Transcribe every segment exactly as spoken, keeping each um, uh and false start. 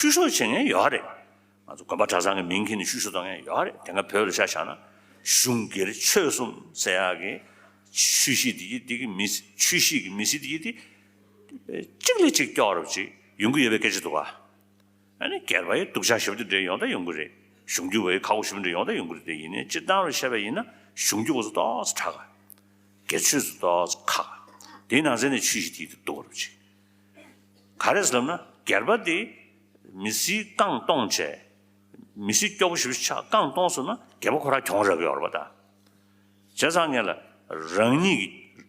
བཤུ་གཞོག་བྱེད་མཁན་ཡོད་རེད། ང་ཚོ་དགོན་པ་གྲྭ་ཚང་གི་མིང་ཁྱེར་ནས་བཤུ་གཞོག་གཏོང་མཁན་ཡོད་རེད། དེ་སྔ་བོད་ལ་ཆ་བཞག་ན་གཞུང་སྒེར་ཆོས་གསུམ་ཟེར་ཡག་གི་ཆོས་གཞིས་དེ་གི་དེ་གི་མི་ཆོས་གཞིས་ཀྱི་མི་སེར་དེ་གི་དེ་གཅིག་ལས་གཅིག་སྐྱོ་རབ་ཅིག་ཡོང་གི་ཡོད་པའི་སྐད་ཆ་འདུག་ག་ཨ་ནི་སྒེར་པ་ཡི་སྡུག་ཅག་ཞེ་པོ་དེ་འདྲ་ཡོང་ད་ཡོང་གི་རེད། གཞུང་རྒྱུ་བ་ཡི་ཁག་པོ་ཞེ་པོ་འདྲ་ཡོང་ད་ཡོང་གི་རེད། དེ་ཡིན་ནའི་སྤྱིར་བཏང་རུ་བཤད་པ་ཡིན་ན་གཞུང་རྒྱུ་བ་ཚོ་ཏོག་ཙམ་དྲག་ག་སྒེར་ཆོས་ཚོ་ཏོག་ཙམ་ཁག་ག་དེའི་ནང་ཚན་ནས་ཆོས་གཞིས་དེ་དེ་སྡུག་རབ་ཅིག་ག་རེ་ཟེར་ལབ་ན་སྒེར་པ་དེ་མི་སེར་རྐང་གཏོང་བྱས། མི་སེར་སྐྱོ་པོ་ཞེ་པོ་ཆགས་རྐང་གཏོང་སོང་ན་སྒེར་པ་ཁོ་རང་གྱོང་རག་གི་ཡོད་རེད་པ་ད། བྱས་ཙང་ངས་ལ་རང་ཉིད་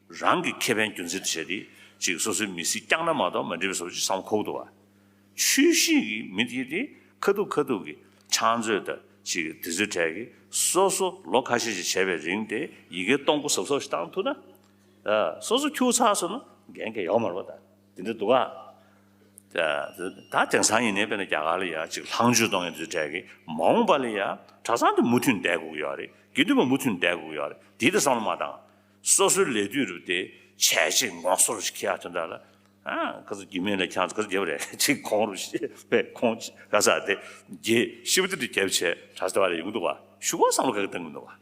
ཀྱི་རང་གི་ཁེ་ཕན་རྒྱུ་མཚན་དུ་བྱས་ཏེ་ཅིག་སོ་སོའི་མི་སེར་བསྐྱངས་ན་མ་གཏོགས་མ་འགྲིག་པའི་བཟོ་ཅིག་བསམ་ཁོག་འདུག་བ། ཆོས་གཞིས་ཀྱི་མི་དེ་དེ་ཁ་ཐུག་ཁ་ཐུག་གི་ཕྱག་མཛོད་དང་ཅིག་དེ་ཚོའི་གྲས་ཀྱི་སོ་སོ་ལོ་ཁ་ཤས་ཤིག་བྱས་པའི་རིང་དེ་ཡི་གེ་གཏོང་སྒོ་གཟབ་གཟབ་ཞིག་བཏང་ཐུབ་ན། ཨ། སོ་སོ་ཁྱུག་ཚར་སོང་ན་འགན་ག་ཡོད་མ་རེད་པ་ད། དེ་འདྲ་འདུག་ག་ད་དེང་སང་ཡིན་ནའི་དཔེར་ན་རྒྱ་གར་ལ་ཡ་ཅིག་ལྷག་མཇུག་གཏོང་མཁན་དེ་གྲས་ཀྱི་མ་འོངས་པ་ལ་ཡ་གྲྭ་ཚང་དེ་མུ་མཐུད་བསྡད་དགོས་ཀྱི་ཡོད་རེད། དགེ་འདུན་པ་མུ་མཐུད་བསྡད་དགོས་ཀྱི་ཡོད་རེད། དེ་དེ་བསམ་བློ་མ་བཏང་། སོ་སོའི་ལས་དུས་རུ་དེ་བྱས་ཅིག་ངོ་སོར་ཞིག་ཁྱེར་ཡ་དོན་དག་ལ། ཨ། ཁ་སང་རྒྱུད་སྨད་ལ་ཁྱང་ཁ་སང་རྒྱབ་རེད་ཅིག་ཁོང་རུ་ཤེས་པས་ཁོང་ཅིག་ག་ས་དེ་རྒྱས་ཤི་བ་དེ་དུ་རྒྱབ་བྱས་གྲྭ་ས་དེ་བ་ལ་ཡོང་འདུག་ག་ཞུ་གོ་བསམ་བློ་ག་གི་བཏང་གི་འདུག་ག་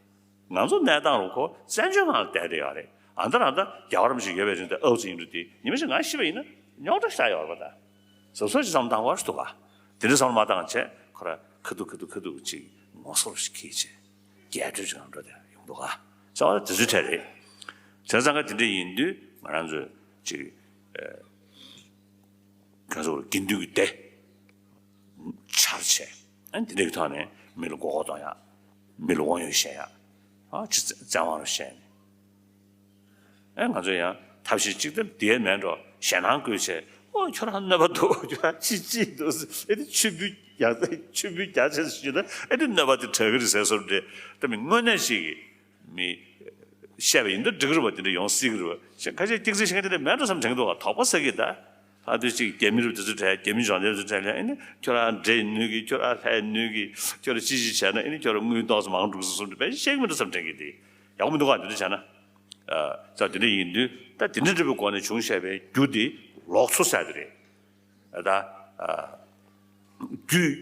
ང་ཚོ་གནས་སྟངས་རུ་ཁོ་བཙན་བྱོལ་ནང་ལ་བསྡད་བསྡད་ཡོད་རེད། ཨ་མདོ་ར་མདོ་རྒྱ་གར་མི་ཞིག་ཡོད་པའི་རིང་དུ་ཨའུ་ཙི་ཡིན་འགྲོ་དེ་ཉི་མ་ཞིག་ང་ཤི་བ་ཡིན་ན་རྙོག་དྲ་ཞིག་ཡོད་རེད་པ་ད། གཟབ་གཟབ་ཞིག་བསམ་བཏང་བར་འདུག་ག་དེ་འདྲ་བསམ་བློ་མ་བཏང་བྱས་ཁོ་ར་ཁ་ཐུག་ཁ་ཐུག་ཁ་ཐུག་ཅིག་ངོ་སོར་ཞིག་ཁྱེར་བྱས་རྒྱས་སྤྲོས་ཅིག་ང་འགྲོ་དེ་ཡོང་འདུག་ག་ས་བ་དེ་ཚོའི་གྲས་རེད། བྱས་ཙང་ག་དེ་འདྲ་ཡིན་དུས་ང་རང་ཚོས་ཅིག་ཨ། ག་ཚོད་དགེ་འདུན་གྱི་སྡེ་འཆར་བྱས། ཨ་ནི་དེ་འདྲ་གི་ཐོག་ནས་མི་ལ་མགོ་སྐོར་གཏོང་ཡག་མི་ལ་དབང་ཡོད་བཤད་ཡག་ཨ་ཅི་བཙན་དབང་རུ་བཤད་ནས། ཨ་ང་ཚོ་ཡང་ཐབས་ཤེས་གཅིག་ལྟར་དེའི་མེད་འགྲོ་ཞེད་སྣང་བསྐུལ་བྱས། ཨོ་ཁྱོད་རང་གནོད་པ་འདུག་ཁྱོད་རང་ཅི་ཅི་འདུག་ཨེ་འདི་མཆོད་འབུལ་རྒྱག་མཆོད་འབུལ་རྒྱག་བྱས་སུ་ཞུས་ན་ཨེ་འདི་གནོད་པ་དེ་གྲོལ་གི་རེད་ཟེར་སོར་འདྲེ་ད་མི་དངོས་གནས་ཤིག་གི་མི་བཤད་པ་ཡིན་ད་འགྲིག་གི་རེད་པ། དེ་འདྲ་ཡོང་སྲིད་ཀྱི་རེད་པ། ཁ་ཤས་སྐྱག་རྫུན་བཤད་མཁན་དེ་འདྲ་མེད་འགྲོ་བསམ་དྲན་གྱི་འདུག་ག་དོགས་པ་ཟ་གི་ད། ཨ་དུས་གཅིག་རྒྱ་མི་རབས་དེ་ཚོ་གྲས་རྒྱ་མི་འབྱོར་འདེབས་ཚོ་གྲས་ལ་ཨེ་ནི་ཁྱོད་རང་འདྲེ་ནུས་གི་ཁྱོད་རང་ལྷ་ནུས་གི་ཁྱོད་རང་ཅི་ཞིག་བྱས་ན་ཨེ་ནི་ཁྱོད་རང་དངུལ་ཏོག་ཙམ་མང་འགྲོ་གི་སོ་སོ་འདྲ་བས་བཤད་གི་མི་འགྲོ་བསམ་དྲན་གྱི་དེ་ཡག་པོ་མི་འདུག་ག་དེ་འདྲ་བྱས་ན། ཨ་ཙག་དེ་འདྲ་ཡིན་དུས་ད་དེ་འདྲ་འདྲ་པོའི་སྒོ་ནས་བྱུང་བཤད་པའི་རྒྱུ་དེ་ལོག་འཚོ་ཟེར་དེ་རེད། ད་ཨ། རྒྱུད་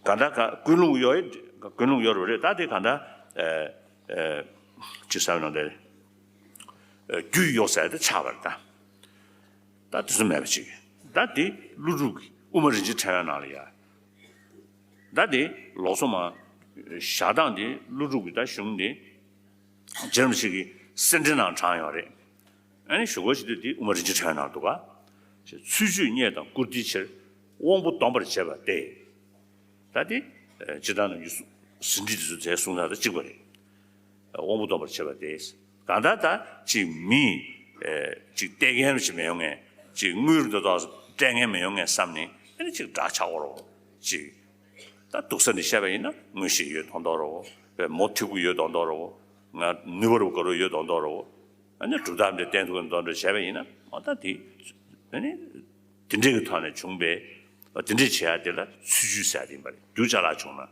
ག་འདྲ་ག་ཀུན་སློང་ཡོད་ཀུན་སློང་ཡོད་རེད། ད་དེ་ག་འདྲ་ཨེ་ཨེ་ཅི་ཟེར་ནང་དེ་རྒྱུད་གཡོག་ཟེར་དེ་ཆགས་པ་རེད་ད། ད་དེ་ཚོ་མེད་པ་ཅིག་ད་དེ་ཀླུ་སྒྲུབ་ཀྱི་དབུ་མ་རིན་ཆེན་ཕྲེང་བའི་ནང་ལ་ཡ། ད་དེ་ལོགས་སུ་མ་བཞག་སྟངས་དེ་ཀླུ་སྒྲུབ་ཀྱི་ད་གཞུང་དེ་རྗེ་རིན་པོ་ཆེ་གི་གསེར་ཕྲེང་ནང་དྲངས་ཡོད་རེད། ཨ་ནི་ཞུ་སྒོ་ཞིག་ཏུ་དེ་དབུ་མ་རིན་ཆེན་ཕྲེང་བའི་ནང་འདུག་ག་ཚུལ་འཆོས་རྙེད་དང་བཀུར་སྟིའི་ཕྱིར། དབང་པོ་སྡོམ་པར་བྱེད་པ་སྟེ། ད་དེ་སྤྱིར་བཏང་ནང་གི་ཟིན་བྲིས་དེ་ཚོ་དེ་གསུང་སྟངས་དང་གཅིག་པ་རེད། དབང་པོ་སྡོམ་པར་བྱེད་པ་སྟེ། གང་ལྟར་ད་ཅིག་མི་ཅིག་སྟེར་མཁན་ཅིག་མི་ཡོང་ངེས། ཅིག་དངུལ་འདི་དག་སྤྲད་མཁན་མི་ཡོང་ངེས་བསམ་ནས་ཨ་ནི་ཅིག་འདྲ་ཆགས་པ་རེད། ཅིག་ད་སྡུག་ས་ནས་བཤད་པ་ཡིན་ན་དངོས་གཞི་ཡོད་མདོག་མདོག་རེད། བས་མོ་ཐིག་པོ་ཡོད་མདོག་མདོག་རེད། ང་ནུས་པ་རུ་དགའ་རུ་ཡོད་མདོག་མདོག་རེད། ཨ་ནི་གྲུབ་རྟགས་འདི་བསྟན་ཐུབ་མདོག་མདོག་བྱས་པ་ཡིན་ན་ཨ་ད་དེ་ཨ་ནི་དེ་འདྲའི་གི་ཐོག་ནས་བྱུང་བའི་དེ་འདྲའི་བྱེད་ཡ་དེ་ལ་ཚུལ་འཆོས་ཟེར་ཡ་དེ་ཡིན་པ་རེད། རྒྱུ་ཅ་ལག་བྱུང་ན་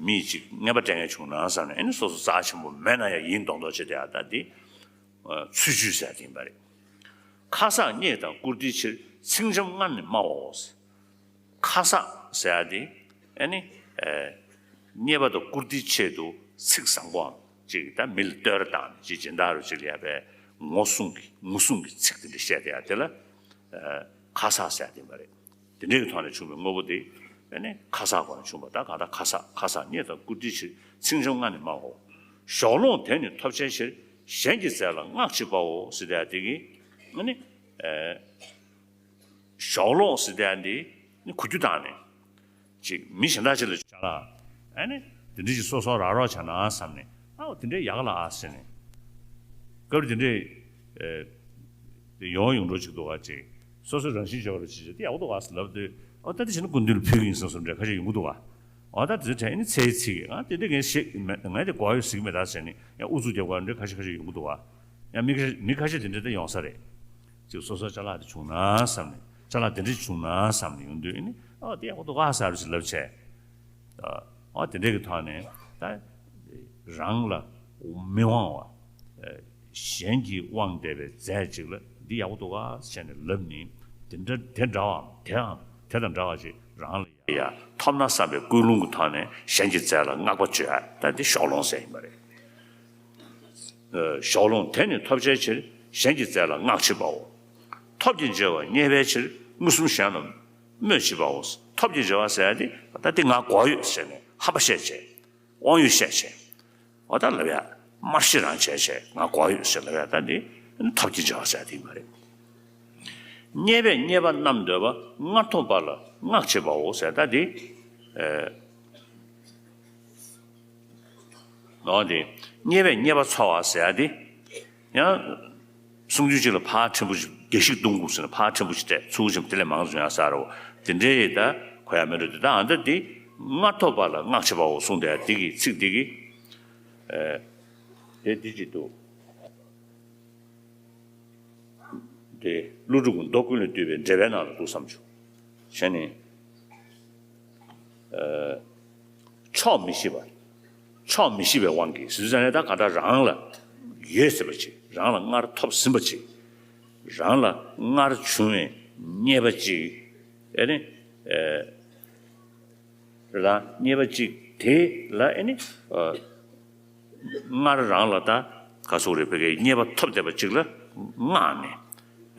མི་གཅིག་རྔན་པ་སྤྲད་མཁན་བྱུང་ན་བསམ་ནས་ཨ་ནི་སོ་སོ་རྩ་ཆེན་པོ་མེད་ན་ཡང་ཡིན་མདོག་མདོག་བྱེད་དེ་ཡ་ད་དེ་ཚུལ་འཆོས་ཟེར་ཡ་དེ་ཡིན་པ་རེད། ཁ་གསག་རྙེད་དང་བཀུར་སྟིའི་ཕྱིར་ཚིག་འཇམ་སྔར་ནས་སྨྲ་བའོ། ཁ་གསག་ཟེར་ཡ་དེ་ཨ་ནི་ཨེ་རྙེད་པ་དང་བཀུར་སྟིའི་ཆེད་དུ་ཚིག་བཟང་པོའམ་ཅིག་ད་མི་ལ་བསྟོད་ར་བཏང་ནས་ཅིག་སྦྱིན་བདག་རུ་ཅིག་ལ་ཡ་བའི་ངོ་སྲུང་གི་ངོ་སྲུང་གི་ཚིག་དེ་འདྲ་བཤད་དེ་ཡ་དེ་ལ་ཨེ་ཁ་གསག་ཟེར་ཡ་དེ་ཡིན་པ་རེད། དེ་འདྲའི་གི་ཐོག་ནས་བྱུང་བའི་དངོས་པོ་དེ་ཨ་ནི་ཁ་གསག་སྒོ་ནས་བྱུང་བ། ད་གང་ལྟར་ཁ་གསག་ཁ་གསག་རྙེད་དང་བཀུར་སྟིའི་ཕྱིར་ཚིག་འཇམ་སྔར་ནས་སྨྲའོ། གཞོགས་སློང་དེ་ནི་ཐོབ་བྱའི་ཕྱིར་གཞན་གྱི་རྫས་ལ་སྔགས་ཅིག་པའོ་ཟེར་ཡ་དེ་གི་ཨ་ནི་ཨེ། གཞོགས་སློང་ཟེར་དེ་འདི་ནི་གོ་རྒྱུ་དང་ནི། ཅིག་མི་གཞན་དག་ཅིག་ལ་ཅ་ལག་ཨ་ནི་དེ་འདྲ་ཞིག་སོ་སོ་རག་རོགས་བྱས་ན་བསམ་ནས་ཨའོ་དེ་འདྲའི་ཡག་ལ་ཨ་ཟེར་ནས། སྐབས་རེ་དེ་འདྲའི་ཨེ། དེ་ཡོང་ཡོང་འགྲོ་ཅིག་འདུག་ག་ཅིག་སོ་སོའི་རང་བཞིན་བརྗོད་པ་ཅིག་བྱས་དེ་ཡག་པོ་འདུག་ག་ཟེར་ལབ་དུས་ཨོ་ད་དེ་བྱས་ན་སྐུ་མདུན་ལ་ཕུལ་གི་ཡིན་བསམ་བསམ་འདྲ་ཁ་ཤས་ཡོང་གི་འདུག་ག་ཨོ་ད་དེ་ཚོའི་གྲས་ནི་ཚེ་ཡི་ཚིག་གི་ང་དེ་འདྲ་ངས་ཤེས་མེད་ང་དེ་གོ་ཡོད་ཟིག་མེད་ད་ཟེར་ནས་ཡང་ཨུ་ཚུགས་རྒྱབ་ག་འདྲ་ཁ་ཤས་ཁ་ཤས་ཡོང་གི་འདུག་ག་ཡང་མི་ཁ་ཤས་མི་ཁ་ཤས་དེ་འདྲ་ད་ཡོང་ས་རེད། ཅིག་སོ་སོའི་ཅ་ལག་དེ་བྱུང་ན་བསམ་ནས་ཅ་ལག་དེ་འདྲ་བྱུང་ན་བསམ་ནས་ཡོང་དུས་ཨ་ནི་ཨོ་དེ་ཡག་པོ་འདུག་ག་ཟེར་རུ་ཞིག་ལབ་བྱས། ཨོ་དེ་འདྲ་གི་ཐོག་ནས་ད་རང་ལ་མི་དབང་བ་གཞན་གྱིས་དབང་བསྡད་པའི་རྫས་ཅིག་ལ་འདི་ཡག་པོ་འདུག་ག་བྱས་ནས་ལབ་ནས་དེ་འདྲ་དེ་འདྲ་བའམ་དེའམ་དེ་དང་འདྲ་བ་ཞིག་རང་ལ། ཡ། ཐོབ་ན་བསམ་པའི་ཀུན་སློང་གི་ཐོག་ནས་གཞན་གྱི་རྫས་ལ་བསྔགས་པ་བརྗོད་ཡ། ད་འདི་ཕྱོགས་ལྷུང་ཟེར་ཡིན་པ་རེད། ཨ། ཕྱོགས་ལྷུང་དེ་ནི་ཐོབ་བྱའི་ཕྱིར། གཞན་གྱི་རྫས་ལ་བསྔགས་བྱེད་པའོ། ཐོབ་ཀྱི་བྱ་བ་བརྙས་པའི་ཕྱིར། མངོན་སུམ་གཞན་ལ་སྨོད་བྱེད་པའོ། ཐོབ་ཀྱི་བྱ་བ་ཟེར་ཡ་དེ་ད་འདི་ང་དགོས་ཡོད་ཟེར་ནས་ཧམ་པ་བཤད་བྱས། དབང་ཡོད་བཤད་བྱས། འོ་ད་ལབ་ཡ། དམར་ཤེད་རང་བྱས་བྱས་ང་དགོས་ཡོད་ཟེར་ལབ་ཡ། ད་འདི་ཐབས་ཀྱི་བྱ་བ་ཟེར་དེ་མ་རེད། བརྙས་པས་བརྙས་པ་རྣམས་འདོད་པ། སྔར་ཐོབ་པ་ལ་བསྔགས་བྱེད་པའོ་ཟེར། ད་འདི། ཨེ། འོ་འདི། བརྙས་པས་བརྙས་པ་འཚོལ་བ་ཟེར་ཡ་འདི། ཡང་། གསུང་རྒྱུན་གཅིག་ལ་ཕར་ཕྲན་བུ་ཞིག་རྒྱ་ཞིག་བརྡུང་དགོས་ཟེར་ན་ཕར་ཕྲན་བུ་ཞིག་སྤྲད། ཚུར་ཕྱིན་དེ་ལས་མང་ཙམ་ཡང་ཟེར་རོ། དེ་འདྲའི་ཡི་ད་གོ་ཡ་མེད་འགྲོ། དེ་ད་ཨ་ད་འདི་སྔར་ཐོབ་པ་ལ་བསྔགས་བྱེད་པའོ་གསུངས་དེ། འདི་གི་ཚིག་འདི་གི། ཨེ། དེ་འདི་གཅིག་འདུག་དེ་ཀླུ་སྒྲུབ་ཀྱི་མདོ་ཀུན་ལས་བཏུས་པའི་འགྲེལ་པའི་ནང་ལ་འདུག་བསམ་བྱུང་། བྱས་ནས། ཨ། ཕྱོགས་མི་ཤེས་པ། ཕྱོགས་མི་ཤེས་པའི་དབང་གིས་ཟེར་དུས་ཙང་ནས་ད་ག་འདྲ་རང་ལ་ཡོད་ཟེར་བ་ཅིག་རང་ལ་སྔར་ཐོབ་ཟིན་པ་ཅིག་རང་ལ་སྔར་བྱུང་བའི་རྙེད་པ་ཅིག་ཨེ་ནི། ཨེ། རང་རྙེད་པ་ཅིག་དེ་ལ་ཨེ་ནི། ཨ། སྔར་རང་ལ་ད་ག་ཟེར་རེད། བོད་སྐད་རྙེད་པ་ཐོབ་བསྡད་པ་ཅིག་ལ་བསྔགས་ནས།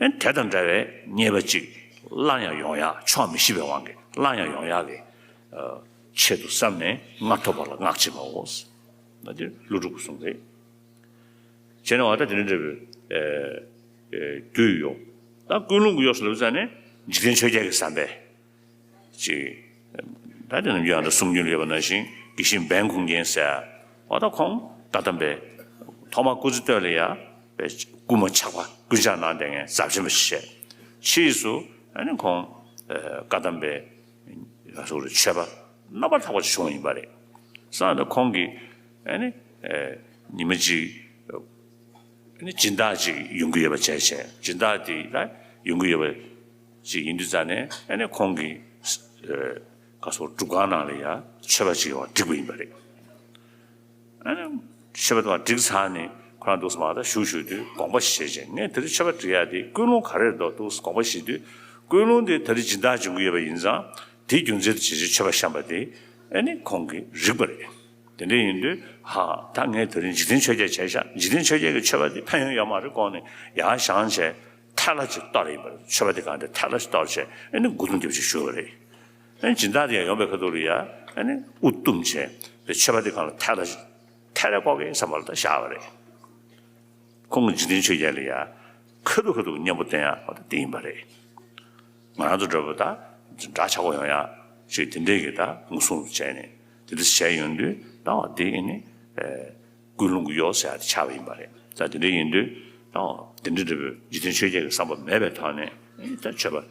ཨེ་དེ་དང་འདྲ་བའི་རྙེད་པ་ཅིག་སླར་ཡང་ཡོང་ཡག་ཕྱོགས་མི་ཤེས་པའི་དབང་གིས་སླར་ཡང་ཡོང་ཡག་གི། ཨ། ཆེད་དུ་བསམས་ནས་སྔར་ཐོབ་པ་ལ་བསྔགས་བྱེད་པའོ། ད་དེ་ཀླུ་སྒྲུབ་ཀྱི་གསུང་རེད། བྱས་ནས་འོ་ད་དེ་འདྲ་འདྲ་བའི། ཨེ། ཨེ། རྒྱུ་ཡོད། ད་ཀུན་སློང་གི་ཡོགས་སུ་ལབ་ཙང་ནས་འཇིག་རྟེན་ཆོས་བརྒྱད་ཀྱི་བསམ་པས། ཅིག་ད་དེ་ནམ་རྒྱུན་ཡང་ད་གསུང་རྒྱུན་ལ་ཡོད་པ་ནང་བཞིན་དགེ་བཤེས་འབན་གུང་རྒྱན་ཟེར། འོ་ད་ཁོང་བཀའ་གདམས་པའི་ཐོག་མར་སྐུ་ཚེ་སྟོད་ལ་ཡ་པའི་སྐུལ་མ་ཇག་པ་རྐུན་ཇག་ནང་བསྡད་མཁན་ཟབ་ཆེན་པ་ཞིག་བྱས། ཕྱིས་སུ་ཨ་ནི་ཁོང་། ཨ། བཀའ་གདམས་པའི་ལ་སོགས་པའི་ཆོས་པ་རྣམ་པར་དག་པ་ཞིག་བྱུང་བ་ཡིན་པ་རེད། སོང་ཙང་ཁོང་གིས་ཨ་ནི། ཨ། ཉི་མ་གཅིག་ཨ་ནི་སྦྱིན་བདག་ཅིག་ཡོང་གི་ཡོད་པ་བྱས་བྱས། སྦྱིན་བདག་དེ་ལ་ཡོང་གི་ཡོད་པ་ཅིག་ཡིན་དུས་ཙང་ནས་ཨ་ནི་ཁོང་གིས། ཨ། ག་ཟེར། སྒྲུབ་ཁང་ནང་ལ་ཡ་ཆོས་པ་ཅིག་ཡོང་བ་བསྒྲིགས་པ་ཡིན་པ་རེད། ཨ་ནི་ཆོས་པ་དེ་བསྒྲིགས་ཚར་ནས་ཁོ་རང་འདུག་སེ་མར་ད་བཞུགས་བཞུགས་དུས་དགོངས་པ་བཞེས་བྱས། ངས་དེ་རིང་ཆོས་པ་སྒྲིག་ཡ་དེ་ཀུན་སློང་ག་རེ་རེད་འདུག་འདུག་སེ་དགོངས་པ་བཞེས་དུས། ཀུན་སློང་དེ་ད་རེས་སྦྱིན་བདག་འབྱུང་གི་ཡོད་པ་ཡིན་ཙང་། དེའི་རྒྱུ་མཚན་དུ་བྱས་བྱས་ཆོས་པ་བཤམས་པ་དེ་ཨ་ནི་ཁོང་གིས་རིག་པ་རེད། དེ་འདྲ་ཡིན་དུས་ཧ། ད་ངས་ད་རིང་འཇིག་རྟེན་ཆོས་བརྒྱད་བྱས་ཤག་འཇིག་རྟེན་ཆོས་བརྒྱད་ཀྱི་ཆོས་པ་དེ་ཕན་ཡོན་ཡོད་མ་རེད་དགོངས་ནས་ཡར་བཞེངས་བྱས་ཐལ་བ་ཅིག་གཏོར་ཡིན་པ་རེད། ཆོས་པ་དེ་སྒང་དེ་ཐལ་བ་ཅིག་གཏོར་བྱས་ཨ་ནི་མགོ་རྡུང་རྒྱབ་བྱས་བཞུགས་པ་རེད། ཨ་ནི་སྦྱིན་བདག་དེ་ཡང་ཡོང་བའི་ཁ་ཐུག་ལ་ཡ་ཨ་ནི་དབུ་བཏུམས་བྱས་པའི་ཆོས་པ་དེ་སྒང་ལ་ཐལ་བ་ཅིག་ཐལ་བའི་ཁོག་གི་བསམ་པ་ལ་ད་བཞག་པ་རེད། ཁོང་གིས་འཇིག་རྟེན་ཆོས་བརྒྱད་ལ་ཡ་ཁ་ཐུག་ཁ་ཐུག་གི་གཉེན་པོ་བསྟེན་ཡ་འོ་ད་དེ་ཡིན་པ་རེད། ང་རང་ཚོ་འདྲ་པོ་ད་འདྲ་ཆགས་པོ་ཡོང་ཡ་ཅིག་དེ་འདྲས་ཀྱི་ད་ངོ་སྲུང་བྱས་ནས་དེ་འདྲ་བྱས་ཡོང་དུས་ད་འོ་དེ་ཨ་ནི། ཨེ། ཀུན་སློང་གི་ཡོགས་ཟེར་ཡ་དེ་ཆགས་པ་ཡིན་པ་རེད། ད་དེ་འདྲ་ཡིན་དུས་ད་འོ་དེ་འདྲ་འདྲ་པོའི་འཇིག་རྟེན་ཆོས་བརྒྱད་ཀྱི་བསམ་པ་མེད་པའི་ཐོག་ནས་ཨ་ནི་ད་ཆོས་པ། ཨེ།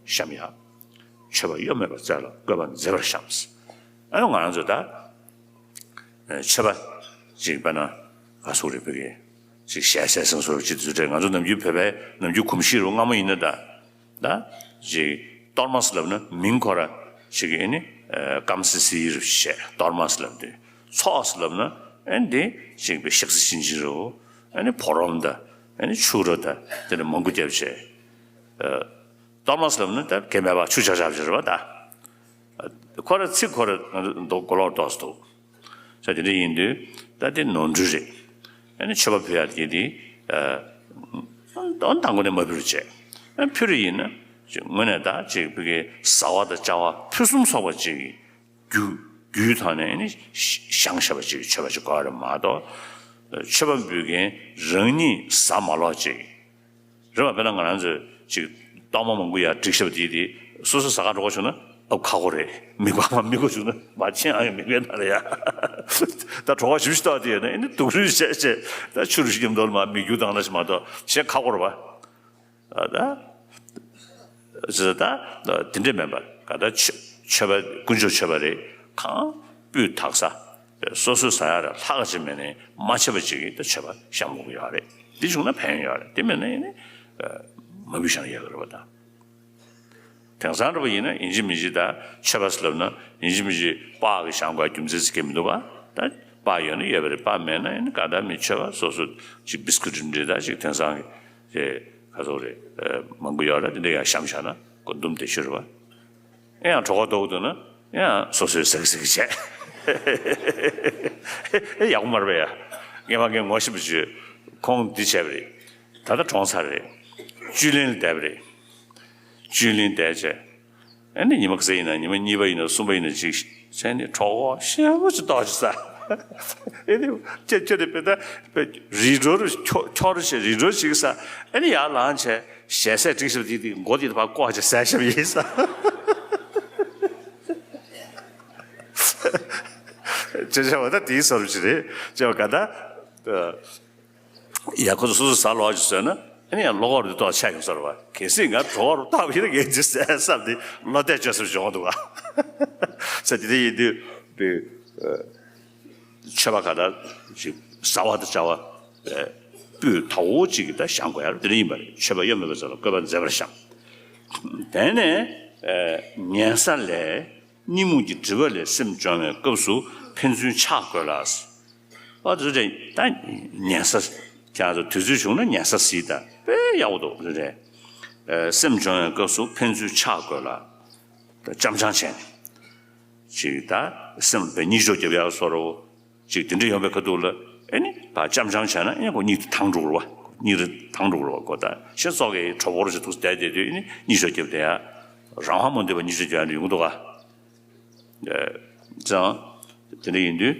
བཤམས་ཡ། ཆོས་པ་གཡོ་མེད་པར་རྩ་ལ་བཀོད་པ་མཛེས་པར་བཤམས། ཨ་ནི་ང་རང་ཚོ་ད། ཨ། ཆོས་པ་ཅིག་དཔེར་ན་ག་ཟེར་རེད། བོད་སྐད་ཅིག་ཞལ་ཟས་སེང་ཟོར་ཅིག་དེ་ཚོ་རེད། ང་ཚོ་ནམ་རྒྱུན་བོད་པའི་ནམ་རྒྱུན་གོམས་གཤིས་རུ་སྔ་མོ་ཡིན་ན་ད། ད་ཅིག་གཏོར་མ་ཟེར་ལབ་ན་མིང་ཁོ་ར་ཅིག་གི་ཨ་ནི། ཨ། སྐམ་སི་སི་རུ་བཤད། གཏོར་མ་ཟེར་ལབ་དུས་ཚོགས་ཟེར་ལབ་ན་ཨ་ནི་དེ་ཅིག་པའི་ཞག་སི་ཤིན་ཅིན་རུ་ཨ་ནི་ཕོ་རོམ་ད་ཨ་ནི་ཕྱུགས་ར་ད་དེ་འདྲ་མང་པོ་བརྒྱབ་བྱས། ཨ། གཏོར་མ་ཟེར་ལབ་ན་ད་གན་མེད་པ་ཆུ་ཆག་ཆག་བྱེད་རེད་པ་ད། ཁོ་ར་ཚིག་ཁོ་ར་ང་ཚོ་མདོ་མགོ་ལོག་ཏོག་ཙམ་འདུག་ས་དེ་འདྲ་ཡིན་དུས་ད་དེ་ནོར་འཁྲུལ་རེད། ཨ་ནི་མཆོད་པ་ཕུལ་ཡག་དེ་དེ། ཨ། མདང་དགོང་ནས་མ་ཕུལ་བྱས། ཨ། ཕུལ་རེ་ཡིན་ན་ཅིག་དངོས་གནས་ད་ཅིག་བོད་སྐད་བཟའ་བ་དང་བཅའ་བ་ཕུན་སུམ་ཚོགས་པ་ཅིག་རྒྱུ་རྒྱུའི་ཐོག་ནས་ཨ་ནི་བཞེངས་བཞག་པ་ཅིག་མཆོད་པ་ཅིག་དགོས་རེད་མ་གཏོགས། མཆོད་པ་འབུལ་མཁན་རང་ཉིད་བཟའ་མ་ལོག་ཅིག་རེད་པ། དཔེར་ན་ང་རང་ཚོས་ཅིག་གཏོར་མ་མང་པོ་ཡར་བསྒྲིགས་བཞག་པ་དེ་དེ་སོ་སོ་ཟ་གར་འགྲོ་ག་བྱུང་ན་ཨབ་ཁག་པོ་རེད། མིད་པ་མ་མིད་གོ་བྱུང་ན་མ་ཕྱིན་ཨ་ཡོད་མིད་པའི་ནང་ལ་ཡ། ད་གྲོད་ཁོག་ཞིབ་ཞིབ་ལྟོགས་དེ་ཡོད་ན་ཨ་ནི་དུག་སྦྲུལ་བྱས་བྱས་ད་ཆུ་རུ་ཞིག་མཉམ་དུ་མ་མིད་རྒྱུ་བཏང་ན་ཞིག་མ་གཏོགས་བྱས་ཁག་པོ་རེད་པ། ད་ད་དེ་འདྲས་མིན་པར་ག་ད་མཆོད་མཆོད་པ་དཀོན་མཆོག་མཆོད་པ་རེད། གང་སྤུས་དག་ས་སོ་སོས་ཟ་ཡག་ར་ལྷག་ཅིག་མེད་ནས་མ་ཆད་པ་ཅིག་གིས་ད་མཆོད་པ་བཤམས་དགོས་ཀྱི་ཡོད་རེད། འདི་བྱུང་ན་ཕན་ཡོན་ཡོད་རེད། དེ་མེད་ན་ཡིན་ནི་མ་འབུལ་བཞག་ན་ཡག་གི་རེད་པ་ད། དེང་སང་འདྲ་པོ་ཡིན་ན་ཡིན་གཅིག་མིན་གཅིག་ད་མཆོད་པ་ཟེར་ལབ་ན་ཡིན་གཅིག་མིན་གཅིག་སྤགས་ཀྱི་བཞེངས་དགོས་རྒྱུ་མཚན་ཟེར་གྱི་མི་འདུག་ག་ད་སྤགས་ཡོད་ན་ཡོད་པ་རེད། སྤགས་མེད་ན་ཡིན་ན་ག་ད་མི་མཆོད་པ་སོ་སོ་ཅིག་བིས་ཀུ་ཊི་འདྲ་ད་ཅིག་དེང་སང་གི་ཅིག་ག་ཚོད་རེད། ཨ། མང་པོ་ཡོད་རེད། དེ་འདྲ་ཡང་བཤམས་བཞག་ན་ཁོ་འདུམ་བདེ་ཤོས་རེད་པ། ཨེ་ཡང་གྲོད་ཁོག་ལྟོགས་འདུག་ན་ཡང་སོ་སོས་ཟག་ཟག་བྱས། ཨེ་ཡག་པོ་མ་རེད་པས་ཡ། ངས་མ་ངས་ངོ་ཤེས་པ་ཅིག་ཁོང་འདི་བྱས་པ་རེད། ད་ལྟ་གྲོངས་ཚར་རེད། བཅུད་ལེན་ལ་བསྡད་པ་རེད། བཅུད་ལེན་བསྡད་བྱས། ཨ་ནི་ཉི་མ་ག་ཚོད་ཡིན་ན་ཉི་མ་གཉིས་པ་ཡིན་ན་གསུམ་པ་ཡིན་ན་ཅིག་བྱས་ནས་གྲོད་ཁོག་ཞེ་པོ་ཅིག་ལྟོགས་ཅིག་ཟ། ཨེ་ནི་ཁྱོད་ཁྱོད་དེ་བེ་ད་བེ་རི་འགྲོ་རུ་ཁྱོ་ཁྱོ་རུ་བྱས་རི་འགྲོ་ཅིག་ཟ། ཨེ་ནི་ཡར་ལངས་བྱས་ཞལ་ཟས་སྒྲིག་ཞབས་དེ་དེ་མགོ་དེ་ཕར་བཀོག་བྱས་ཟས་ཞབས་ཡིན་ཟ། ཅེས་བྱ་བ་ད་དེའི་བཟོ་འདྲ་ཅིག་རེད་ཅེས་པ་ག་ད། ཡ་ཁོ་ཚོ་སོ་སོ་ཟ་ལོག་ཅིག་བཟོས་ན་ཨ་ནི་ཡང་ལོག་གོ་རུ་ཏོག་ཆད་ཡོང་ས་རེད་བ། གལ་སྲིད་ང་གྲོད་ཁོག་རུ་བཏང་བ་ཡིན་ན་ངས་ཅིག་ཟས་བསམ་སྟེ་བློ་གཏད་བཅོལ་ས་བྱུང་འདུག་བ། ས་དེ་དེ་ཡིན་དུས་དེ་མཆོད་པ་ག་ད་ཅིག་བཟའ་བ་དང་བཅའ་བ་སྤུས་དག་པོ་ཅིག་གི་ད་བཞེངས་དགོས་ཡ་རེད། དེ་འདྲ་ཡིན་པ་རེད། མཆོད་པ་གཡོ་མེད་པའི་ཚུལ་ལ་བཀོད་པ་མཛེས་པར་བཞེངས། དེ་ནས་ཉལ་ས་ལས། གཉིད་རྨུགས་ཀྱི་སྒྲིབ་པ་ལས་སེམས་སྦྱོང་བའི་སྐབས་སུ་ཕན་ཚུན་ཕྱག་དགོས་ལ། ཨ་དེ་ཚོ་ད་ཉལ་ས་ཀྱང་དུས་ཚོད་བྱུང་ན་ཉལ་ས་གཟིགས་དང་དཔེ་ཡག་པོ་འདུག་རེད། སེམས་སྦྱོང་བའི་སྐབས་སུ་ཕན་ཚུན་ཕྱག་དགོས་ལ། ད་ཅམ་ཆང་བྱས་ནས་ཅིག་ད་སེམས་དཔེ་གཉིད་ཤོག་རྒྱབ་ཡག་བཟོ་འདྲ་བོ། ཅིག་དེ་འདྲ་ཡོང་བའི་ཁ་ཐུག་ལ་ཨེ་ནི་ད་ཅམ་ཅམ་བྱས་ན་ཨེ་ཁོ་གཉིད་དེ་དྭངས་འགྲོ་གི་རེད་བ། གཉིད་དེ་དྭངས་འགྲོ་གི་རེད་བ། ཁོ་ད་ཤེས་སོགས་ཀྱི་གྲོད་ཁོག་ཅིག་ཐུག་བསྡད་བསྡད་དུས་ཨེ་ནི་གཉིད་ཤོག་རྒྱབ་བསྡད་ཡ། རང་དབང་མ་འདོད་པ་གཉིད་ཤོག་རྒྱབ་ཡ་ཡོང་གི་འདུག་ག་ཙང་དེ་འདྲ་ཡིན་དུས་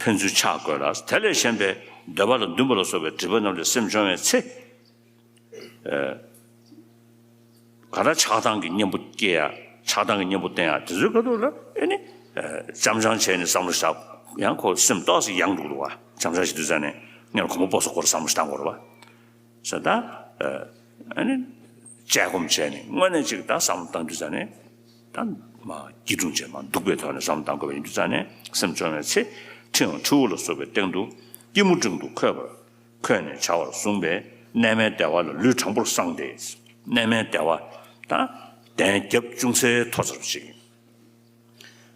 ཕན་ཚུན་ཕྱག་དགོས་ལ། དེ་ལས་གཞན་པའི་འདོད་པ་ལ་འདུན་པ་ལ་སོགས་པའི་སྒྲིབ་པ་རྣམས་ལས་སེམས་སྦྱོང་བའི་ཚེ། ག་རེ་ཆགས་སྡང་གི་གཉེན་པོ་སྐྱེ་ཡ། ཆགས་སྡང་གི་གཉེན་པོ་བསྟེན་ཡ་དེ་ཚོའི་ཁ་ཐུག་ལ་ཨེ་ནི། ཅམ་ཅམ་བྱས་ནས་བསམ་བློ་བཞག་ཡང་ཁོ་སེམས་ཏོག་ཙམ་ཡང་འགྲོ་འདུག་བ། ཅམ་ཅམ་བྱེད་དུས་ཙ་ནས་སྔོན་ལ་གོམ་པ་སྤོ་སོ་སྐོར་བསམ་བློ་བཏང་དགོས་རེད་བ། ཟེར་ད། ཨེ་ནི། དཔྱད་སྒོམ་བྱས་ནས་དངོས་གནས་ཅིག་ད་བསམ་བློ་བཏང་དུས་ཙ་ནས། ད་མ་སྐྱིལ་ཀྲུང་བྱས་མ་འདུག་པའི་ཐོག་ནས་བསམ་བློ་བཏང་དགོས་པ་ཡིན་དུས་ཙ་ནས་སེམས་སྦྱོང་བའི་ཚེ། ཁྲི་འམ་ཁྲིའུ་ལ་སོགས་པའི་སྟེང་དུ་སྐྱིལ་མོ་ཀྲུང་དུ་འཁོད་པར། འཁོད་ནས་བྱ་བར་གསུངས་པས་གནས་མལ་བདེ་བ་ལ་ལུས་དྲང་པོར་བསྲངས་ཏེ། གནས་མལ་བདེ་བ་དང་གདན་རྒྱབ་ཅུང་ཟད་མཐོ་ཚར་བ་ཞིག་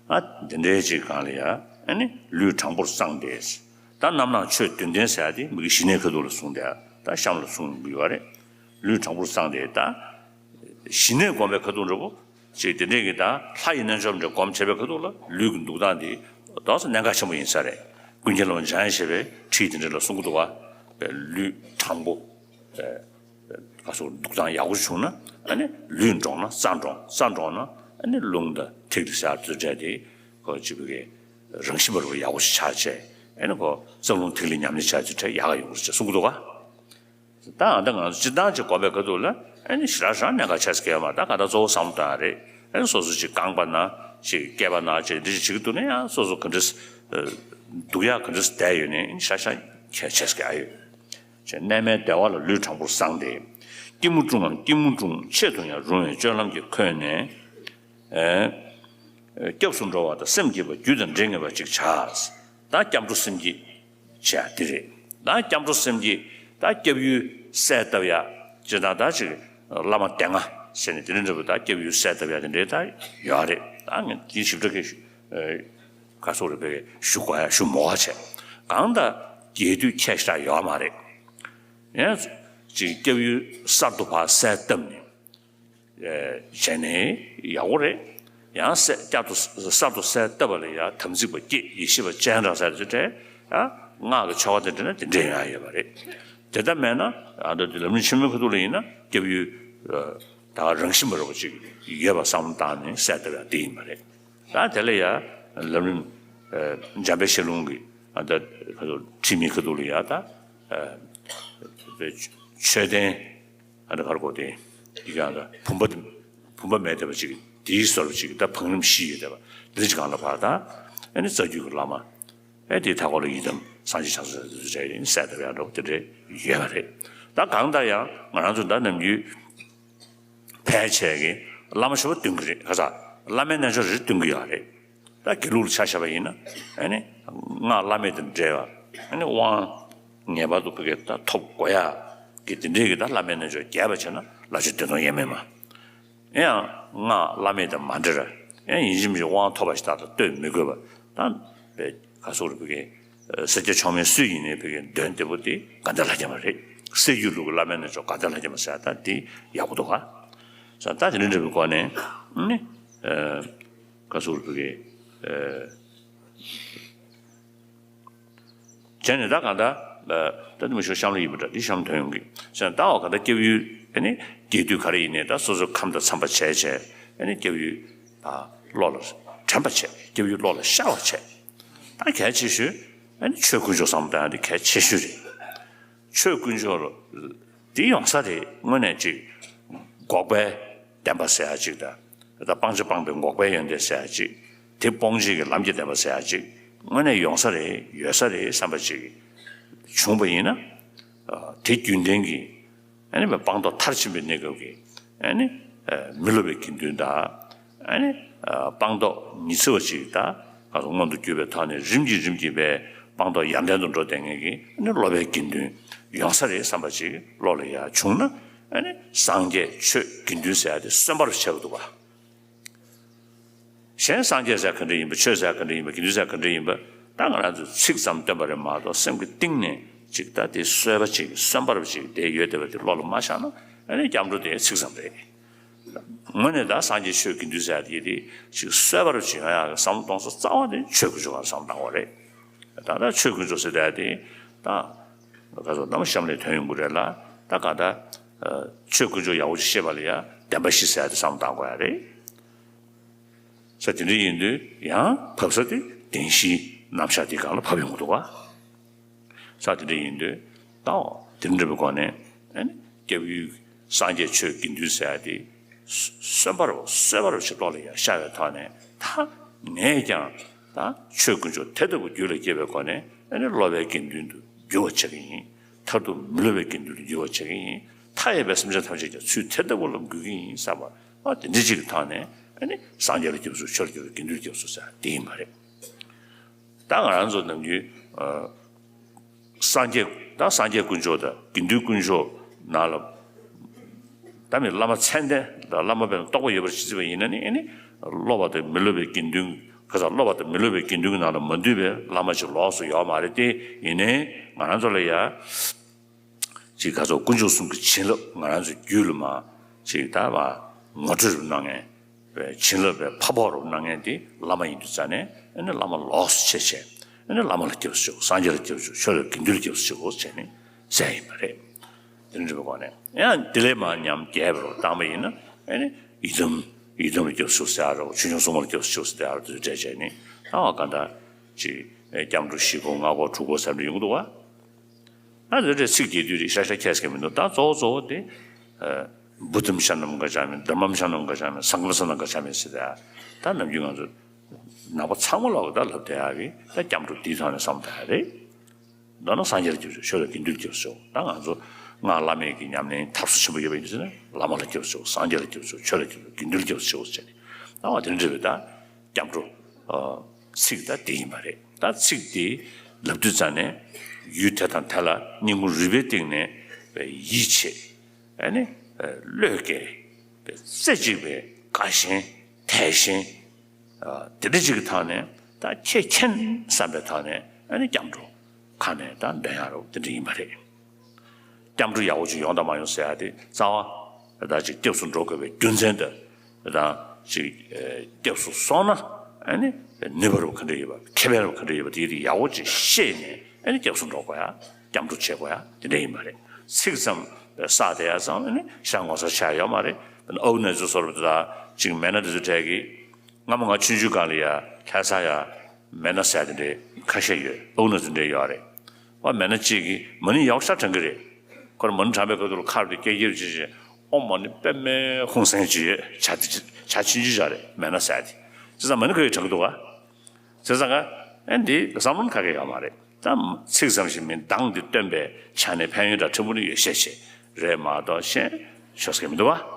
ཨ་འདི་འདྲའི་ཅིག་སྒང་ལ་ཡ་ཨ་ནི་ལུས་དྲང་པོར་བསྲངས་ཏེ། ད་རྣམ་སྣང་ཆོས་བདུན་ལྡན་ཟེར་ཡ་དེ་མི་གི་ཞི་གནས་ཁ་ཐུག་ལ་གསུངས་ཏེ་ད་གཤམ་ལ་གསུངས་ཡོད་པ་རེད། ལུས་དྲང་པོར་བསྲངས་ཏེ་ད། ཞི་གནས་སྒོམ་པའི་ཁ་ཐུག་འདྲ་པོ། ཅིག་དེ་འདྲས་ཀྱི་ད་ལྷ་ཡི་རྣལ་འབྱོར་འདྲ་སྒོམ་བྱེད་པའི་ཁ་ཐུག་ལ་ལུས་ཀྱི་འདུག་སྟངས་འདི་ཏོག་ཙམ་གནད་འགག་ཆེན་པོ་ཡིན་ས་རེད། ཀུན་མཁྱེན་བླ་མ་འཇམ་དབྱངས་བཞད་པའི་ཁྲིད་དེ་འདྲ་ལ་གསུང་གི་འདུག་བ། ལུས་དྲང་པོ། ག་སོགས་འདུག་སྟངས་ཡག་པོ་བྱུང་ན་ཨ་ནི་ལུས་འདྲོངས་ན་རྩ་འདྲོངས། རྩ་འདྲོངས་ན་ཨ་ནི་རླུང་དང་ཐིག་ལེ་ཤར་ཚུལ་འདྲ་དེ་ཁོ་ཅིག་བུ་གའི་རང་བཞིན་པ་རུ་ཡག་པོ་ཞིག་ཆགས་བྱས་ཨ་ནི་ཁོ་རྩ་རླུང་ཐིག་ལེ་ཉམས་ལེན་བྱ་ཚུལ་འདྲ་ཡག་ག་ཡོང་གི་རེད་ཅེས་གསུང་གི་འདུག་བ། ད་ཨ་ད་ང་ཚོ་སྤྱིར་བཏང་ཅིག་སྒོམ་པའི་ཁ་ཐུག་ལ་ཨ་ནི་ཞེ་དྲག་ཞེ་དྲག་གནད་འགག་ཆེ་ས་གང་ཡང་མ་རེད། ད་གང་ལྟར་གཙོ་བོ་བསམ་བློ་བཏང་ཡ་རེད། ཨ་ནི་སོ་སོ་ཅིག་རྐང་པ་ན་ཅིག་སྐེད་པ་ན་ཅིག་འདི་ཅིག་བྱེད་ཀྱི་འདུག་ན་ཡང་སོ་སོ་ག་འདྲ་སྡུག་ཡག་ག་འདྲ་བསྡད་ཡོད་ནའི་ཨ་ནི་ཤ་ཤ་གལ་ཆེ་ས་གང་ཡང་ཡོད། ཅེས་གནས་མལ་བདེ་བ་ལ་ལུས་དྲང་པོར་བསྲངས་ཏེ། སྐྱིལ་མོ་ཀྲུང་ངམ་སྐྱིལ་མོ་ཀྲུང་ཆེད་དུ་ཡང་རུང་བའི་སྤྱོད་ལམ་གྱིས་འཁོད་ནས། ཨེ། སྐྱབས་སུ་འགྲོ་བ་དང་སེམས་བསྐྱེད་པ་རྒྱུད་དང་འདྲེས་ངེས་པ་ཅིག་བྱ། ད་སྐྱབས་འགྲོ་སེམས་བསྐྱེད་བྱ་དེ་རེད། ད་སྐྱབས་འགྲོ་སེམས་བསྐྱེད་ད་སྐྱབས་ཡུལ་གསལ་བཏབ་ཡ། ཅེས་དང་ད་ཅིག་བླ་མ་སྡེ་ལྔ་ཟེར་ནས་དེ་འདྲ་འདྲ་པོ་ད་སྐྱབས་ཡུལ་གསལ་བཏབ་ཡ་དེ་འདྲའི་ད་ཡོད་རེད། ད་ངས་དེ་ཞིབ་ཕྲ་གི་ག་སོགས་རེ་བའི་ཞུ་དགོས་ཡ་ཞུ་མོ་བ་བྱས། གང་ལྟར་རྒྱས་བསྡུས་ཁྱད་ཞིག་ཡོད་མ་རེད། ཡང་ཅིག་སྐྱབས་ཡུལ་གསར་དུ་ཕར་གསལ་བཏབ་ནས་བྱས་ནས་ཡག་པོ་རེད། ཡང་གསལ་བསྐྱར་དུ་གསར་དུ་གསལ་བཏབ་པ་ལ་ཡང་དམ་ཚིག་པ་བསྐྱེད་ཡེ་ཤེས་པ་སྤྱན་དྲངས་ཟེར་དེ་འདྲའི་ཡང་སྔགས་ཀྱི་ཆོ་ག་དེ་འདྲ་ན་དེ་འདྲའི་ཡང་ཡོད་པ་རེད། དེ་ལྟ་མེད་ན་ཨ་ད་དེ་ལམ་རིམ་ཆེན་མོའི་ཁ་ཐུག་ལ་ཡིན་ན་སྐྱབས་ཡུལ་ད་རང་བཞིན་པ་རེད་པ་ཅིག་ཡོད་པ་བསམ་བློ་བཏང་ནས་གསལ་བཏབ་ཡ་དེ་ཡིན་པ་རེད། ད་དེ་ལ་ཡང་ལམ་རིམ་འཇམ་དཔལ་ཤེས་ལྷུན་གྱི་ཨ་ད་ཁ་ཐུག་ཁྲིད་མིའི་ཁ་ཐུག་ལ་ཡང་ད་མཆོད་རྟེན་ཨ་ད་གར་གོ་དེ་ཡི་ག་ད་བུམ་པ་བུམ་པ་མེད་བསྡད་པ་ཅིག་དེའི་བཟོ་འདྲ་ཅིག་ད་བང་རིམ་བཞི་ཡོད་བསྡད་པ་འདི་ཅིག་གང་ལ་བར་ད་ཨ་ནི་རྩ་རྒྱུད་ཀྱི་བླ་མ་ཨེ་དེའི་མཐའ་སྐོར་ལ་ཡི་དམ་སངས་རྒྱས་བྱང་སེམས་རེད་གསལ་བཏབ་ཡ་འདྲ་པོ་དེ་འདྲ་ཡོད་པ་རེད། ད་གང་ལྟར་ཡང་ང་རང་ཚོ་ད་ནམ་རྒྱུན། ཕལ་ཆེར་གྱི་བླ་མ་ཞེ་པོ་འདོན་གྱི་རེད། ག་ས་བླ་མའི་རྣལ་འབྱོར་རེ་འདོན་གྱི་ཡོད་རེད། ད་དགེ་ལུགས་ལ་ཆ་བཞག་པ་ཡིན་ན་ཨ་ནི་སྔགས་བླ་མེད་དང་འབྲེལ་བ་ཨ་ནི་དབང་ངེས་པར་དུ་བོད་སྐད་ད་ཐོབ་དགོས་ཡ་གི་དེ་འདྲའི་གི་ད་བླ་མའི་རྣལ་འབྱོར་རྒྱས་པ་བྱས་ན་བླ་མཆོད་འདོན་ཐོང་ཡས་མེད་མ། ཡང་སྔགས་བླ་མེད་དང་མ་འབྲེལ་བ་ཡང་ཡིན་གཅིག་མིན་གཅིག་དབང་ཐོབ་པ་ཞིག་ད་ལྟ་ལྟོས་མི་དགོས་པ་ད་བས་ག་སོགས་རེ་བོད་སྐད། སེར་སྐྱ་མཆོག་དམན་སུ་ཡིན་ནའི་བོད་སྐད་འདོན་བདེ་པོ་དེ་དགའ་ལྡན་ལྷ་རྒྱལ་མ་རེད། སེར་སྐྱའི་ལུགས་ཀྱི་བླ་མའི་རྣལ་འབྱོར་དགའ་ལྡན་ལྷ་རྒྱལ་མ་ཟེར་ཡ་ད་དེ་ཡག་པོ་འདུག་ག་ས་ད་དེ་འདྲ་འདྲ་པོའི་སྒོ་ནས་ནི་ ཨ་ག་ཟུར་བུ་གི་ཨ་བྱས་ནས་ད་གང་ལྟར་ད་ནི་མི་ཤོ་གཤམ་ལ་ཡིན་པ་འདྲ། འདི་གཤམ་ཐོན་ཡོང་གི་ཟེར་ན། ད་འོ་ག་ད་སྐྱབས་ཡུལ་ཨ་ནི་རྒྱས་བསྡུས་ག་རེ་ཡིན་ནའི་ད་སོ་སོའི་ཁམས་དང་འཚམས་པ་བྱས་བྱས་ཨ་ནི་སྐྱབས་ཡུལ་ད་བློ་ལ་དྲན་པ་བྱས། སྐྱབས་ཡུལ་བློ་ལ་ཤར་བ་བྱས། ད་གལ་ཆེ་ཤོས་ཨ་ནི་ཆོས་དཀོན་མཆོག་བསམ་བློ་བཏང་ཡ་དེ་གལ་ཆེ་ཤོས་རེད། ཆོས་དཀོན་མཆོག་ལ་འདི་ཡོང་ས་རེད། དངོས་གནས་ཅིག་འགོག་པའི་བདེན་པ་ཟེར་ཡ་ཅིག་དང་། ད་སྤང་བྱ་སྤངས་པའི་འགོག་པའི་ཡོན་ཏན་ཟེར་ཡ་ཅིག། དེ་སྤོང་བྱེད་ཀྱི་ལམ་གྱི་བདེན་པ་ཟེར་ཡ་ཅིག། དངོས་གནས་ཡོང་ས་རེད། ཡོད་ས་རེད་བསམ་པ་ཅིག་བྱུང་བ་ཡིན་ན། ཨ་དེ་རྒྱུན་ལྡན་གྱི་ཨ་ནི་སྤངས་རྟོགས་མཐར་ཕྱིན་པའི་གནས་སྐབས་ཀྱི་ཨ་ནི་ཨ་མི་སློབ་པའི་དགེ་འདུན་དང་། ཨ་ནི་ཨ་སྤངས་རྟོགས་ཉི་ཚེ་བ་ཅིག་དང་ང་ཚོ་མངོན་དུ་གྱུར་པའི་ཐོག་ནས་རིམ་གྱིས་རིམ་གྱིས་པའི་སྤངས་རྟོགས་ཡར་ལྡན་དུ་འགྲོ་བསྡད་མཁན་གྱི་ཨ་ནི་སློབ་པའི་དགེ་འདུན་ཡོང་ས་རེད་བསམ་པ་ཅིག་བློ་ལ་ཡར་བྱུང་ན། ཨ་ནི་སངས་རྒྱས་ཆོས་དགེ་འདུན་ཟེར་ཡ་དེ་གསོན་པོར་ཆགས་ཀྱི་འདུག་པ། གཞན་སངས་རྒྱས་ཟེར་ག་འདྲ་ཡིན་པ། ཆོས་ཟེར་ག་འདྲ་ཡིན་པ། དགེ་འདུན་ཟེར་ག་འདྲ་ཡིན་པ། ད་ང་རང་ཚོས་ཚིག་ཙམ་བཏོན་པ་རེད་མ་གཏོགས། སེམས་ཀྱི་གཏིང་ནས་ཅིག་ད་དེ་གསོལ་བ་ཅིག་གསོན་པོར་ཅིག་དེ་ཡོད་བསྡད་པ་དེ་བློ་ལ་མ་ཤར་ན་ཨ་ནི་སྐྱབས་འགྲོ་དེ་ཚིག་ཙམ་རེད། དངོས་གནས་ད་སངས་རྒྱས་ཆོས་དགེ་འདུན་ཟེར་ཡ་དེ་དེ་ཅིག་གསོལ་བ་ཅིག་ཡོང་ཡག་གི་བསམ་བློ་གཏོང་ས་རྩ་བ་དེ་ཆོས་དཀོན་མཆོག་ག་བསམ་བློ་བཏང་དགོས་རེད། ད་ལྟ་ཆོས་དཀོན་མཆོག་ཟེར་ཡ་དེ་ད་ག་ཚོད་ནམ་གཤམ་ལ་ཐོན་ཡོང་གི་རེད་ལ། ད་ག་ད་ཆོས་དཀོན་མཆོག་ཡག་པོ་ཅིག་ཤེས་པ་ལ་ཡ་བདེན་པ་བཞི་ཟེར་ཡ་དེ་བསམ་བློ་བཏང་དགོས་ཡ་རེད། ས་དེ་འདྲ་ཡིན་དུས་ཡང་བབས་ས་དེ་བདེན་བཞིའི་རྣམ་གཞག་དེ་སྒང་ལ་བབས་ཡོང་གི་འདུག་ག། ས་དེ་འདྲ་ཡིན་དུས་ད་འོ་དེ་འདྲ་བའི་སྒོ་ནས་ཨ་ནི་སྐྱབས་ཡུལ་སངས་རྒྱས་ཆོས་དགེ་འདུན་ཟེར་ཡ་དེ་གསོན་པོར་གསོལ་བ་ཞིག་བློ་ལ་ཡང་ཤར་བའི་ཐོག་ནས། ད་ངས་ཀྱང་ད་ཆོས་དཀོན་མཆོག་དེ་ལྟ་བུ་རྒྱུད་ལ་སྐྱེས་པའི་སྒོ་ནས་ཨ་ནི་སློབ་པའི་དགེ་འདུན་དུ་འགྱུར་བ་བྱེད་ཀྱི་ཡིན། མཐར་ཐུག་མི་སློབ་པའི་དགེ་འདུན་དུ་འགྱུར་བ་བྱེད་ཀྱི་ཡིན། མཐའ་ཡས་པའི་སེམས་ཅན་ཐམས་ཅད་ཀྱང་ཚུལ་དེ་ལྟ་བུ་ལ་འགོད་ཀྱི་ཡིན་བསམ་པ། ཨ་དེ་འདྲ་ཅིག་གི་ཐོག་ནས་ཨ་ནི་སངས་རྒྱས་ལ་སྐྱབས་སུ་མཆི། ཆོས་ལ་སྐྱབས་སུ་མཆི། དགེ་འདུན་ལ་སྐྱབས་སུ་མཆི་ཟེར་དེ་ཡིན་པ་རེད། ད་ང་རང་ཚོ་ནམ་རྒྱུན་ཨ་སངས་རྒྱས་ད་སངས་རྒྱས་དཀོན་མཆོག་དང་དགེ་འདུན་དཀོན་མཆོག་ནང་ལ། ད་མི་བླ་མ་མཚན་ལྡན་དང་བླ་མ་དཔེར་ན་རྟོགས་པ་ཡོད་པར་ཤེས་པ་ཡིན་ན་ནི། ཨ་ནི་སློབ་པ་དང་མི་སློབ་པའི་དགེ་འདུན། ག་ས་སློབ་པ་དང་མི་སློབ་པའི་དགེ་འདུན་གྱི་ནང་ལ་མ་འདུས་པའི་བླ་མ་ཅིག་ལོགས་སུ་ཡོད་མ་རེད་དེ། ཡིན་ནའི་ང་རང་ཚོ་ལ་ཡ་ཅིག་ག་ཚོད་དཀོན་མཆོག་གསུམ་གྱི་བྱིན་རླབས་ང་རང་ཚོའི་རྒྱུད་ལ་མར་ཅིག་ད་མར་ངོ་སྤྲོད་རུ་གནང་མཁན་བའི་བྱིན་རླབས་པའི་ཕ་ཕོག་རུ་གནང་མཁན་དེ་བླ་མ་ཡིན་དུས་ཙང་ནས། ཨ་ནི་བླ་མ་ལོགས་སུ་ཕྱེ་བྱས། ཨ་ནི་བླ་མ་ལ་སྐྱབས་སུ་མཆིའོ། སངས་རྒྱས་ལ་སྐྱབས་སུ་མཆིའོ། ཆོས་ལ་དགེ་འདུན་ལ་སྐྱབས་སུ་མཆིའོ་ཟེར་ནས་ཟེར་ཡིན་པ་རེད། དེ་འདྲ་བའི་སྒོ་ནས་ཡང་དེ་ལས་མར་ཉམས་རྒྱས་པ་རུ་བཏང་པ་ཡིན་ན། ཨ་ནི་ཡི་དམ་ཡི་དམ་ལ་སྐྱབས་སུ་མཆིའོ་ཟེར་ཡ་རོ། ཆོས་སྐྱོང་སྲུང་མ་ལ་སྐྱབས་སུ་མཆིའོ་ཟེར་ཡ་རོ། དེ་ཚོ་འདྲ་བྱས་ནས་ད་བ་ག་འདྲ་ཅིག་སྐྱབས་འགྲོ་བཞི་སྐོར་ལྔ་སྐོར་དྲུག་སྐོར་ཟེར་འདྲ་ཡོང་གི་འདུག་བ། ཨ་ནི་དེ་འདྲའི་ཚིག་རྒྱས་བསྡུས་རིགས་ཤ་ཤ་ཁྱད་ཁྱད་མི་འདུག་ད་གཙོ་བོ་གཙོ་བོ་དེ་ཨ་བུདྡྷམ་ཤ་ནམ་ག་ཅ་མི། དྷརྨམ་ཤ་ནམ་ག་ཅ་མི། སངྒྷམ་ཤ་ནམ་ག་ཅ་མི་ཟེར་ཡ། ད་ནམ་རྒྱུན་ང་ཚོ་ནང་པ་ཚང་མ་ལོག་གི་ད་ལབ་བསྡད་ཡ་གི་ད་སྐྱབས་འགྲོ་འདིའི་ཐོག་ནས་བསམ་བསྡད་ཡ་རེད། མདོར་ན་སངས་རྒྱས་ལ་སྐྱབས་སུ་མཆིའོ། ཆོས་ལ་དགེ་འདུན་ལ་སྐྱབས་སུ་མཆིའོ། ད་ང་ཚོ་སྔགས་བླ་མེད་ཀྱི་ཉམས་ལེན་ཐབས་སུ་ཆེན་པོ་ཡོད་པ་ཡིན་ཟེར་ན། བླ་མ་ལ་སྐྱབས་སུ་མཆིའོ། སངས་རྒྱས་ལ་སྐྱབས་སུ་མཆིའོ། ཆོས་ལ་སྐྱབས་སུ་མཆིའོ། དགེ་འདུན་ལ་སྐྱབས་སུ་མཆིའོ་ཟེར་ནས། ད་བ་དེ་འདྲ་བའི་ད་སྐྱབས་འགྲོ་ཨ་ཚིག་ད་དེ་ཡིན་པ་རེད། ད་ཚིག་དེ་ལབ་དུས་ཙང་ནས་ཡུལ་དེ་དང་དེ་ལ་སྙིང་ཁུང་རུས་པའི་གཏིང་ནས་ཡིད་ཆེས། ཨ་ནི་བློས་འགེལ། རྩེ་གཅིག་པའི་དགའ་ཞེན་དད་ཞེན་དེ་འདྲ་ཅིག་གི་ཐོག་ནས། ད་ཁྱེད་མཁྱེན་བསམ་པའི་ཐོག་ནས་ཨ་ནི་སྐྱབས་འགྲོ་ཁ་ནས་ད་འདོན་ཡ་རོ། དེ་འདྲ་ཡིན་པ་རེད། སྐྱབས་འགྲོ་ཡག་པོ་ཅིག་ཡོང་དང་མ་ཡོང་ཟེར་ཡ་དེ་རྩ་བ་ད་ཅིག་སྐྱབས་སུ་འགྲོ་དགོས་པའི་རྒྱུ་མཚན་དང་། ད་ཅིག་སྐྱབས་སུ་སོང་ན་ཨ་ནི་ནུས་པ་རུ་ག་འདྲ་ཡོད་པ། ཁེ་ཕན་རུ་ག་འདྲ་ཡོད་པ། དེ་དེ་ཡག་པོ་ཅིག་ཤེས་ནས་ཨ་ནི་སྐྱབས་སུ་འགྲོ་དགོས་ཡ། སྐྱབས་འགྲོ་བྱེད་དགོས་ཡ་དེ་འདྲ་ཡིན་པ་རེད། ཚིག་ཙམ་བསགས་བསྡད་ཡ་ཙམ་ཨ་ནི་ཤ་ངོ་ཚ་ཆགས་ཡོད་མ་རེད། ཨ་ནི་ཨའུ་ནེ་ཙོ་ཟེར་བ་དེ་དང་ཅིག་མེད་ན་དེ་ཚོ་གྲས་ཀྱི། སྔ་མོ་ང་ཆུང་ཆུང་སྒང་ལ་ཡ་ལྷ་ས་ཡ་མེད་ན་ཟེར་དེ་འདྲའི་ཁ་ཤས་ཡོད། ཨའུ་ནེ་ཙོ་འདྲ་ཡོད་རེད། ཨོ་མེད་ན་གཅིག་གིས་མ་ཎི་ཡག་ཤ་བགྲང་གི་རེད། ཁོ་རང་མ་ཎི་བགྲང་པའི་སྐབས་དུ་ལ་ཁ་རུ་སྐད་སྒྱེར་བྱེད་བྱེད། ཨོ་མ་ཎི་པདྨེ་ཧཱུྃ་སེང་བྱེད་ཡོད། ཇ་དེ་ཇ་ཆུང་ཆུང་ཞིག་རེད། མེད་ན་ཟེར་དེ། བྱས་ཙང་མ་ཎི་ཁོ་ཡི་བགྲང་གི་འདུག་ག། བྱས་ཙང་ཨ་འདི་བསམ་བློ་ཁ་གི་ཡོད་མ་རེད། ད་ཚིག་ཙམ་ཞིག་མིན། གདངས་འདི་སྟོན་པའི་ཆ་ནས་ཕན་ཡོན་དང་ཕྲན་བུ་ནི་ཡོད་ཤས་ཆེ་རེད་མ་གཏོགས་གཞན་ཤོད་ས་གི་མི་འདུག་བ།